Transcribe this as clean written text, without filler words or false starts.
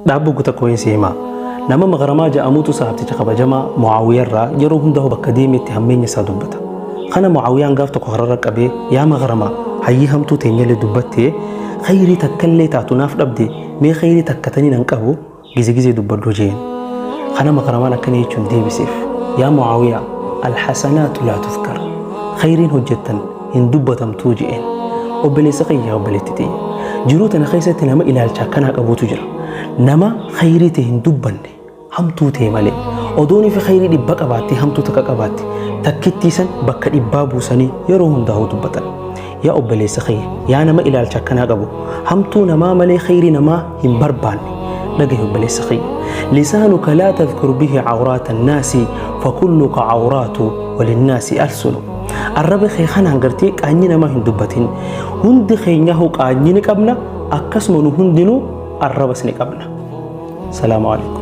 Dhaabbu tokko wayin si himaa. Nama Maghramaa ja'amuutu sahabticha kabajamaa Mu'aawiyarraa yeroo hundaa'u bakka deemetti hammeenya isaa dubbata. Kana Mu'aawiyaan gaaf tokko kararra qabee, yaa Maghramaa, hayyii hamtuu teenyallee dubbattee khayrii takkallee taatu naaf dhabde, mee khayrii takka taniin an qabu gize gizee dubbadhu jeen. Kana Maghramaan akkana jechuun deebiseef. Yaa Mu'aawiyaa, alhasanaatu laa tuzkar. Khayriin hojjettan hin dubbatamtuu je'een. Obboleessa kiyya, obboleetti tiyya. Jiruu tana keessatti nama ilaalcha akkanaa qabuutu jira. Nama khayrii ta'e hin dubbanne, hamtuu ta'e malee. Odoon fi khayrii 100 qabaatte, hamtuu takka qabaatte, takkittii san bakka 100 buusanii yeroo hundaa'uu dubbatan. Yaa obboleessa kiyya, yaa nama ilaalcha akkanaa qabu, hamtuu namaa malee khayrii namaa hin barbaanne. Dhagahi obboleessa kiyya. Lisaanuka laa tadhkur bihi awraata annaasi fakulluka awraatu walinnaasi alsunu. Arraba kee kanaan gartee qaanyi namaa hin dubbatin. Hundi keenyahu qaanyi ni qabna, akkasuma nu hundinuu arrabas ni qabna. Salaamu alaikum.